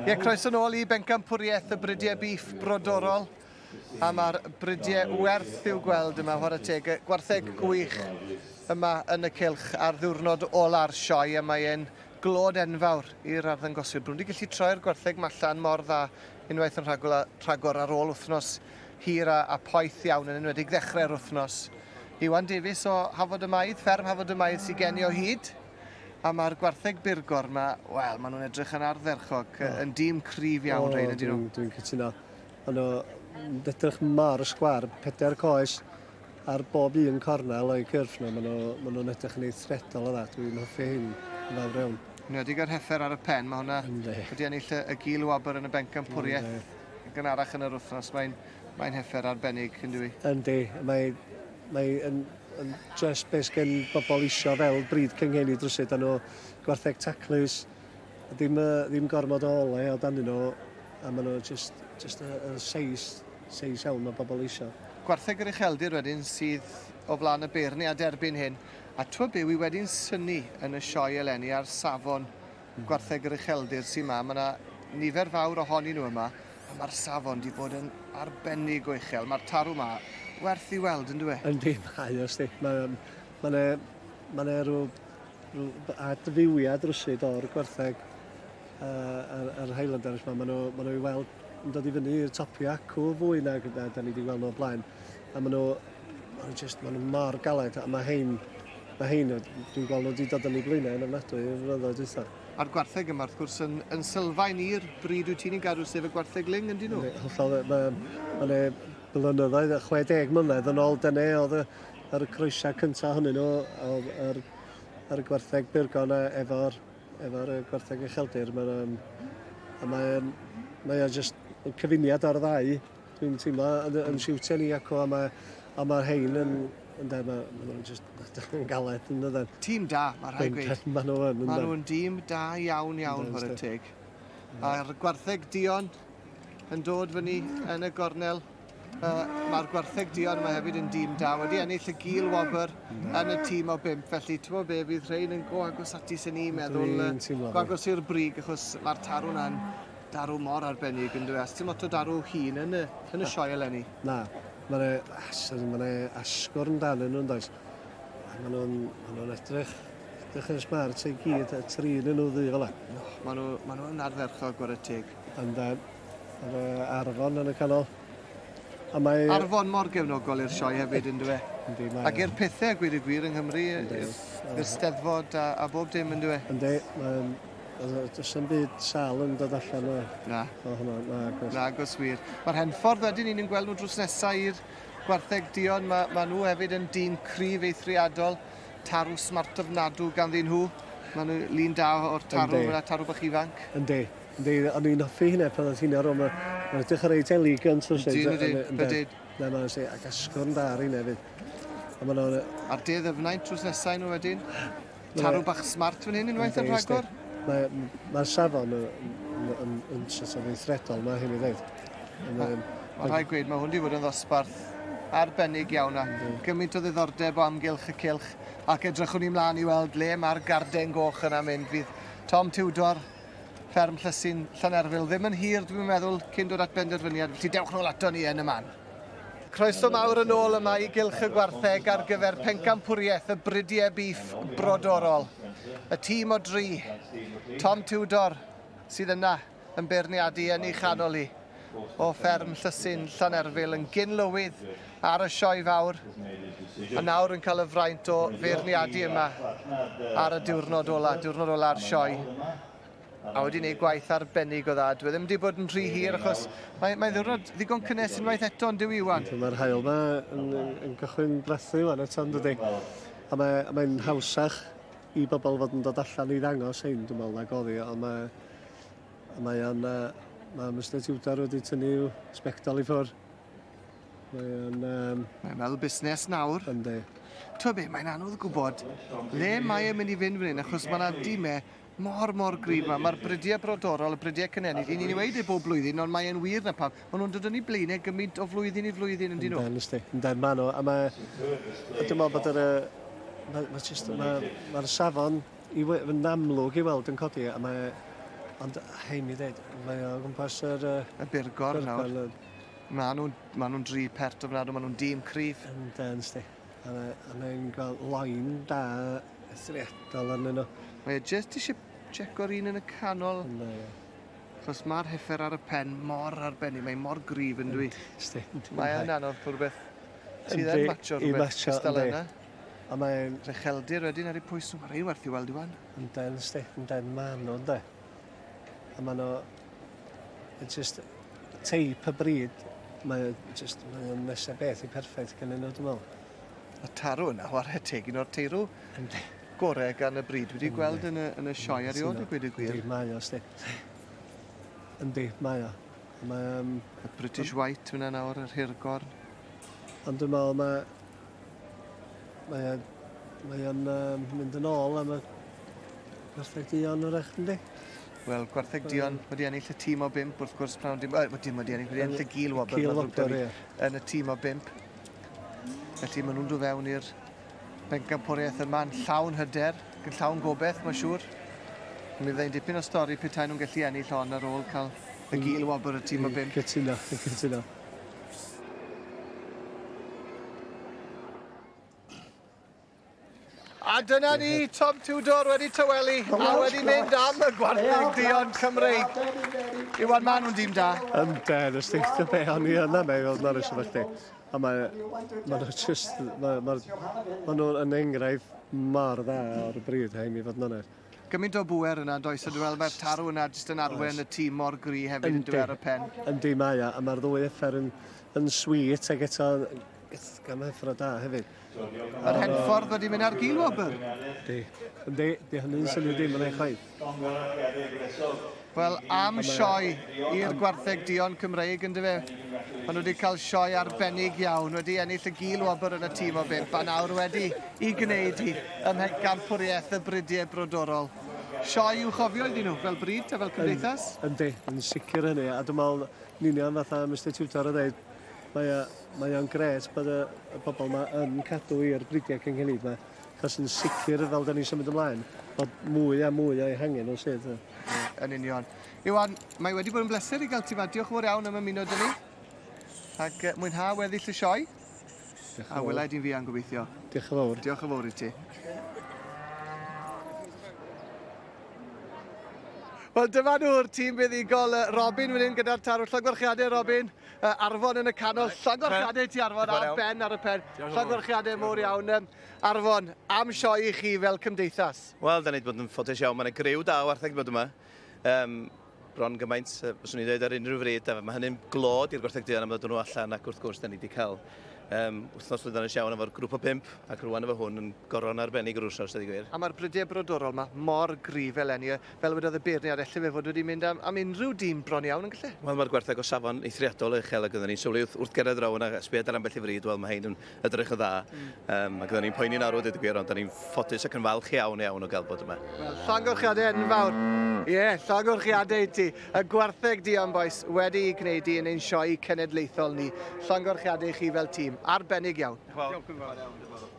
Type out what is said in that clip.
Ie, croeso nôl i bencampwriaeth y Bridiau Bîff Brodorol. A mae'r bridiau werth i'w gweld yma, chwarae teg. Gwartheg gwych yma yn y cylch ar ddiwrnod ola'r sioe, a mae e'n glod enfawr i'r arddangoswyr. Bod nhw wedi gallu troi'r gwartheg 'ma allan mor dda unwaith yn rhagor, rhagor ar ôl wythnos hir a, a poeth iawn, yn enwedig ddechrau'r wythnos. Iwan Davies o Hafod y Maidd, fferm Hafod y Maidd sydd gen i o hyd. A mae'r gwartheg burgor 'ma, wel, maen nhw'n edrych yn ardderchog, oh. yn dîm cryf iawn oh, rhain, ydyn nhw? Dwi'n dwi cytuno. Maen nhw'n edrych mor sgwar, pedair coes ar bob un cornel o'i cyrff nhw. Maen nhw'n nhw, nhw edrych yn eithriadol o dda. Dwi'n hoffi hyn yn fawr iawn. Yn ag heffer ar y pen, mae hwnna wedi ennill y, y gil wobr yn y bencampwriaeth gynharach yn yr wythnos. Mae'n mae heffer arbennig, yn dwi? Yndi, mae, mae yn yn just be sgen bobl isio fel bryd cyngheni drwsyd a nhw gwartheg taclus, ddim, uh, ddim gormod o ole o danyn nhw, a maen nhw just, just y, y seis, seis iawn mae bobl isio. Gwartheg yr ucheldir wedyn sydd o flaen y beirniad erbyn hyn, a twb be wi wedi'n synnu yn y sioe eleni ar safon gwartheg yr ucheldir sy 'ma. Mae 'na nifer fawr ohonyn nhw yma, a mae'r safon 'di bod yn arbennig o uchel. Mae'r tarw 'ma werth i weld, yn dyw e? Yndi, mae o, 'sti. Mae ma 'ne, ma 'ne rhyw, rhyw adfywiad rywsut o'r gwartheg uh, yr, yr Highlanders 'ma. Maen nhw, ma nhw i weld yn dod i fyny i'r topiau acw fwy nag na da ni wedi gweld nhw o'r blaen. A maen nhw, maen nhw just, maen nhw mor galed, a mae hein, mae hein, dwi'n gweld nhw wedi dod yn ei blaenau yn ofnadwy yn flynyddoedd dwytha. A'r gwartheg yma, wrth gwrs, yn, yn sylfaen i'r bryd wyt ti'n ei gadw, sef y gwartheg ling, yndyn nhw? Yndi, hollol. Mae, mae 'ne blynyddoedd, 60 mlynedd yn ôl, dyna oedd y, yr croesiau cyntaf ohonyn nhw, oedd yr, yr gwartheg burgon efo'r efo'r gwartheg ucheldir. Mae'n, um, a mae'n, mae o just yn cyfuniad o'r ddau, dwi'n teimlo, yn, yn siwtio ni acw, a mae, a mae'r hein yn, yn de, mae, ma nhw'n just yn galed yn dydyn. Tîm da, mae rhaid gweud. Mae nhw yn, Mae nhw'n dîm da iawn iawn, chwarae teg. A'r gwartheg duon yn dod fyny yn y gornel. Uh, Mae'r gwartheg duon yma hefyd yn dîm da, wedi ennill y gil wobr yn y tîm o bimp, felly ti'n be, fydd rhain yn go agos ati sy'n ni'n meddwl, go agos i'r brig, achos mae'r tarw na'n darw mor arbennig yn dweud. Ti'n lot o darw hun yn y, yn y sioe eleni? Na, mae'n e, ma e asgwrn dan yn nhw'n does. A maen nhw'n ma nhw edrych, edrych yn smart i gyd, y trin yn nhw ddu fel yna. Maen nhw'n ma nhw ardderchog, gwara teg. Yndan. Yr Arfon yn y canol. A mae... Arfon mor gefnogol i'r sioe hefyd, yn dyw e? Yndi, mae... Ac i'r pethau, a gweud y gwir, yng Nghymru, i'r Steddfod a, a bob dim, yn dyw e? Yndi, mae'n... Does dim byd sal yn dod allan o... Na. O hwnna, na, agos. Na, agos wir. Mae'r Henffordd wedyn, ni'n gweld nhw drws nesaf i'r gwartheg duon. Mae, ma nhw hefyd yn dîm cryf eithriadol. Tarw smart ofnadw ganddyn nhw. Mae nhw lun da o'r tarw, yma, tarw bach ifanc. Yndi. Yndi, o'n i'n hoffi hynna pan oedd hynna rôl, mae'n edrych yn reit elegant. Yndi, yndi, yndi. Na, mae'n sdi, ac asgwrn da ar hynna hefyd. A maen nhw'n... A'r de ddyfnaint drws nesau nhw wedyn. Tarw bach smart fan hyn unwaith yn rhagor. Mae'r mae safon yn, yn, yn, yn sort of weithredol, mae hyn i ddweud. Mae ma rhaid gweud, mae hwn wedi bod yn ddosbarth arbennig iawn a gymaint o ddiddordeb o amgylch y cylch ac edrychwn ni mlaen i weld le mae'r garden goch yna mynd. Fydd Tom Tudor Fferm Llysyn Llanerfyl ddim yn hir, dwi'n meddwl, cyn dod at benderfyniad, felly dewch nôl ato ni yn y man. Croeso mawr yn ôl yma i Gylch y Gwartheg ar gyfer pencampwriaeth y Bridiau Bîff Brodorol. Y tîm o dri, Tom Tudor sydd yna yn beirniadu yn ei chanol hi o fferm Llysyn Llanerfyl yn gyn-lywydd ar y sioe fawr a nawr yn cael y fraint o feirniadu yma ar y diwrnod ola, diwrnod ola'r sioe. A wedi gwneud gwaith arbennig o dda. Dwi e ddim wedi bod yn rhy hir achos mae'n mae ddiwrnod ddigon cynnes unwaith eto yn dyw Iwan. Mae'r haul yma yn, yn, yn cychwyn brathu wan eto yn dydy. A mae'n mae hawsach i bobl fod yn dod allan i ddangos hyn, dwi'n meddwl, nag oddi, ond mae mae o'n... Mae Mister Tudor wedi tynnu i'w sbectol i ffwrdd. Mae o'n... Um, mae'n meddwl busnes nawr. Yndi. Ti'n be, mae'n anodd gwybod le mae e'n mynd i fynd fan hyn, achos mae yna dimau mor, mor gryf yma. Mae'r bridiau brodorol, y bridiau cynhenid, i ni'n ei weud e bob blwyddyn, ond mae'n wir na pam. Maen nhw'n dod yn eu blaenau gymaint o flwyddyn i flwyddyn, yn dyn nhw? Yndyn, ysdi. Yndyn, maen nhw. A mae... Dwi'n meddwl bod yr... Mae, mae just, mae, mae'r safon i, yn amlwg i weld yn codi, a mae... Ond hei mi ddeud, mae o gwmpas yr... Y burgor nawr. Maen nhw'n ma nhw dri pert ofnadw, maen nhw'n dîm cryf. Yndyn, sti. A mae'n gweld loin da eithriadol arnyn nhw. Mae e jyst eisiau checo'r un yn y canol. Ynddo, ie. Chos mae'r heffer ar y pen mor arbennig, mae mor gryf yn dwi. Sti. Mae yn anodd bod rhywbeth sydd yn matcho rhywbeth cystal yna. A mae'n... Recheldir wedyn ar ei pwys nhw, mae rhai werth i weld i wan. Yndyn, sti, yndyn, maen nhw, yndyn. A maen nhw... It's just teip y bryd, mae just, mae o'n nesaf beth i perffaith gen nhw, dwi'n meddwl. Y tarw yna, chwarae teg, un o'r teirw Yndi. gore gan y bryd. Wedi gweld yn y, yn y sioe erioed, i gweud y gwir. Yndi, mae o, sti. Yndi, mae o. Mae, Y British White fyna nawr, yr hirgorn. Ond dwi'n meddwl mae... Mae o... Mae o'n mynd yn ôl am y gwartheg duon wrach, yndi? Wel, gwartheg duon wedi ennill y tîm o bump, wrth gwrs, prawn dim... Wel, dim wedi ennill, wedi ennill y gil wobr. Cil wobr, ie. Yn y tîm o bump. Felly maen nhw'n dod fewn i'r bencampwriaeth yma'n llawn hyder, ac yn llawn gobeith, mae'n siŵr. Mi fyddai'n dipyn o stori petai nhw'n gallu ennill hon ar ôl cael y gil wobr y tîm o bump. Cytuno, cytuno. A dyna ni, Tom Tudor wedi tawelu a wedi mynd am y gwartheg duon Cymreig. Iwan, maen nhw'n dîm da. Ynde, nes di dy be o'n i yna me, fel na'r efo chdi. A mae, ma nhw just, mae ma, ma nhw'n yn enghraifft mor dda o'r bryd, hei mi fod yn onest. Gymaint o bŵer yna, does? A dwi'n meddwl mae'r tarw yna jyst yn arwen y tîm mor gry hefyd yn dweud ar y pen. Yndi, mae o, a mae'r ddwy effer yn, yn sweet ac eto gan effro da hefyd. Yr Henffordd wedi mynd ar gil wobr. Di. Yndi, di hynny'n syniad ddim yn ei chwaith. Wel, am sioe i'r gwartheg duon Cymreig, yn dyfe? Maen nhw wedi cael sioe arbennig iawn, wedi ennill y gil wobr yn y tîm o bump, a nawr wedi i gwneud hi ym mhencampwriaeth y bridiau brodorol. Sioe i'w chofio iddyn nhw, fel bryd a fel cymdeithas. Yndi, yn sicr hynny, a dwi'n meddwl, yn union fatha Mr Tudor yn dweud, mae o, mae o'n grêt bod y, y bobl yma yn cadw i'r bridiau cynhenid yma, achos yn sicr fel da ni'n symud ymlaen, bod mwy a mwy o'i hangen nhw sydd. Yn union. Iwan, mae wedi bod yn bleser i gael ti 'ma. Diolch yn fawr iawn am ymuno 'da ni. Ac mwynha weddill y sioe. Diolch yn A fawr. wela i di'n fuan gobeithio. Diolch yn fawr. Diolch yn fawr i ti. Wel, dyma nhw'r tîm buddugol. Robin fan hyn gyda'r tarw. Llongyfarchiadau, Robin. Arfon yn y canol. Llongyfarchiadau i ti, Arfon, a Ben ar y pen. Llongyfarchiadau mowr iawn. Arfon, am sioe i chi fel cymdeithas. Wel, da ni wedi bod yn ffodus iawn. Mae yna griw da o wartheg wedi bod yma. Um, bron gymaint, fyswn i'n dweud ar unrhyw fryd, a mae hynny'n glod i'r gwartheg duon am ddod nhw allan, ac wrth gwrs, da ni wedi cael um, wythnos llwyddiannus iawn efo'r grŵp o pump, ac rwan efo hwn yn goron arbennig yr wrsos, dweud y gwir. A mae'r brydiau brodorol yma mor gryf eleni, fel wedodd y beirniad, elle fe fod wedi mynd am, am unrhyw dîm bron iawn yn gallu? Wel, mae'r gwartheg o safon eithriadol o uchel ac oedden ni'n sylwi wrth, wrth gerdded draw yna, sbiad ar ambell i fryd, wel, mae hein yn edrych yn dda. Um, ac oedden ni'n poeni'n arw, dweud y gwir, ond oedden ni'n ffodus ac yn falch iawn iawn o gael bod yma. Wel, llongyfarchiadau enfawr. Ie, yeah, llongyfarchiadau i ti. Y gwartheg duon, bois, wedi i gwneud i yn ein sioe cenedlaethol ni. Llongyfarchiadau i chi fel tîm. Arbennig iawn. Diolch yn fawr.